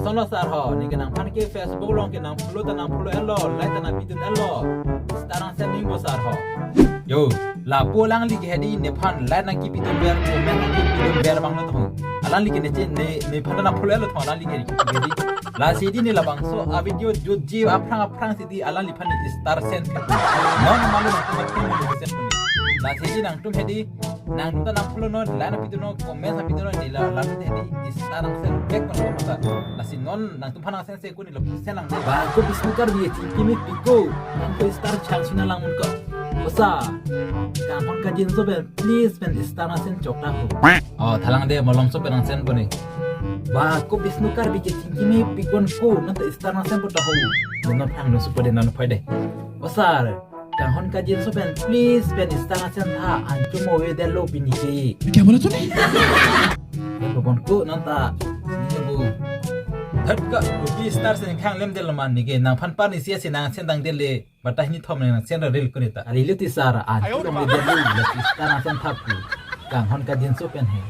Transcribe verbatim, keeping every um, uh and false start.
Sonlo sir ho, neke nangphan ke Facebook along ke nang follow ta nang follow etlo, like ta nang pidun etlo. Star nang send nangpo sir ho. Yo, lapu alangli ke hedi nephan like nang kepidun ver, comment nang kepidun ver abang lo tong. Alangli ke ne chen ne nephan ta nang follow etlo tong, alangli ke hedi. Lasi hedi ne labangso a video jutji aphrang aphrang si hedi alangliphan ne star send ke. Non malu nangtum aphrang ne send ke. Lasi hedi nangtum hedi, nangtum ta nang follow non, like nang pidun non, comment nang pidun non, ne la alangliphan hedi star nang send back non ta. Lasi non nangtumphan nang send se ko ne lo send lang. Ba ko Bishnu Karbi chingki mepik ko. Nangtum star chang suna lang mun ko. Osa. Kanghon Kajinso pen please pen star nang send chok ta ho. Oh, thalang de Malomso pen nang send po ne. Ba ko Bishnu Karbi ke chingki mepik pon ko, nangta star nang send po ta ho. Non phang non supo de non phai de. Osa. Kanghon Kajinso pen please pen star nang send tha, anchot mo ave detlo pini ke. क्या बोला तूने? Ko pon ko nangta. Ini bu. Thatka, kopi star send khang lem detlo ma neke, nangphan par ni sia si nang send tang dele. Bata hini thom nang send ril ko ne ta. Ari luti sir, anchot mo ave detlo, star nang send tha ko. Kanghon Kajinso pen he.